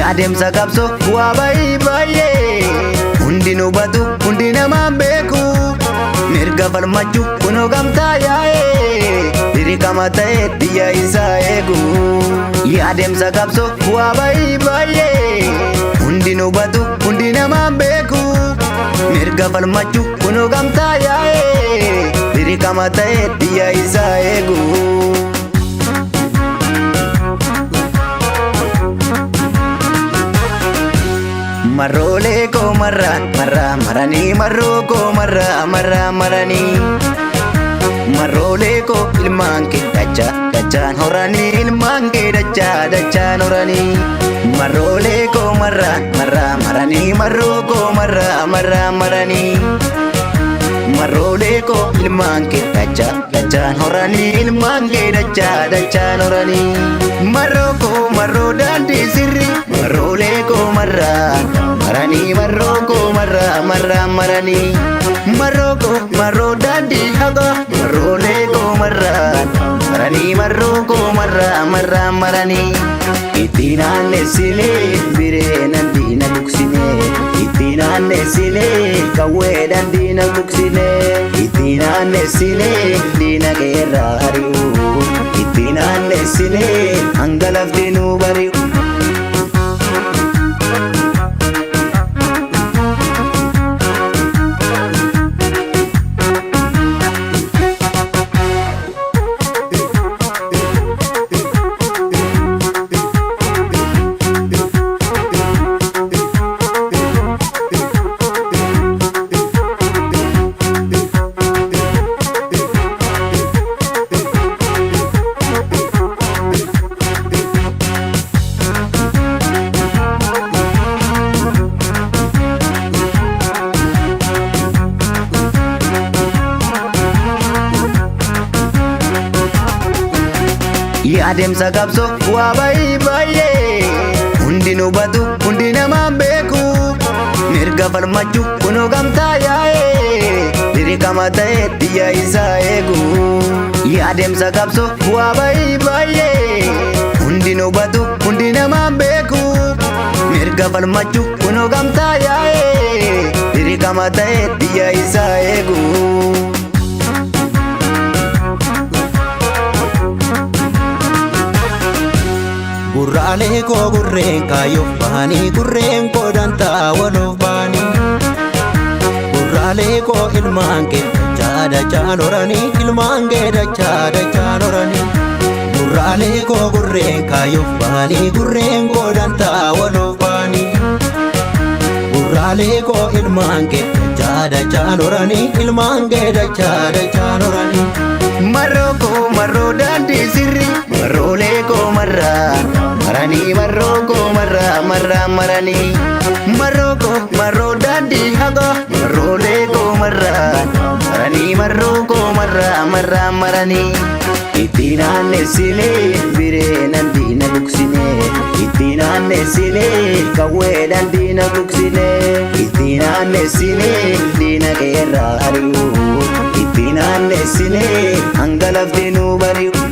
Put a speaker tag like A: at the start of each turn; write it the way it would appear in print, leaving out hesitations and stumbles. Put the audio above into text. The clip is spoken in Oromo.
A: Adeemsa qabsoo waa bayii baay'ee hundi nu hubatu, hundi namaan beeku. Mirga falmachuu kunoo gamtaa yaa'ee dirqama ta'e biyya isaa eegu. Adeemsa qabsoo waa bayii baay'ee hundi nu hubatu, hundi namaan beeku. Mirga falmachuu kunoo gamtaa yaa'ee dirqama ta'e biyya isaa eegu. Marroolee koo marraa marraa maranii, marroo koo marraa marraa maranii, marroolee koo ilmaan kee dachaa dachaan horanii, ilmaan kee dachaa dachaan horanii. Marroolee koo marraa marraa maranii, marroo koo marraa marraa maranii, marroolee koo ilmaan kee dachaa dachaan horanii, ilmaan kee dachaa dachaan horanii. Marroo koo marroo daandii sirri, marroolee koo marraa maranii, marroo koo marraa marraa maranii, marroo koo marroo daandii haqa, marroolee koo marraa maranii, marroo koo marraa marraa maranii. Itti naannessinee bireenan diina gugsinee, itti naannessinee qawweedhaan diina gugsinee, itti naannessinee diina qeerraa ari'u, itti naannessinee hanga lafti nu bari'u. Adeemsa qabsoo waa bayii baay'ee hundi nu hubatu, hundi namaan beeku. Mirga falmachuu kunoo gamtaa yaa'ee dirqama ta'e biyya isaa eegu. Adeemsa qabsoo waa bayii baay'ee hundi nu hubatu, hundi namaan beeku. Mirga falmachuu kunoo gamtaa yaa'ee dirqama ta'e biyya isaa eegu.
B: Gurraalee koo gurreen kaayyoof bahanii, gurreen koo dantaa waloof bahanii. Gurraalee koo ilmaan kee dachaa dachaan horanii, ilmaan kee dachaa dachaan horanii. Gurraalee koo gurreen kaayyoof bahanii, gurreen koo dantaa waloof bahanii. Gurraalee koo ilmaan kee dachaa dachaan horanii, ilmaan kee dachaa dachaan horanii.
A: Marroo koo marroo daandii sirri, marroolee koo marraa maranii, marroo koo marraa marraa maranii, marroo koo marroo daandii haqa, marroolee koo marraa maranii, marroo koo marraa marraa maranii. Itti naannessinee bireenan diina gugsinee, itti naannessinee qawweedhaan diina gugsinee, itti naannessinee diina qeerraa ari'u, itti naannessinee hanga lafti nu bari'u.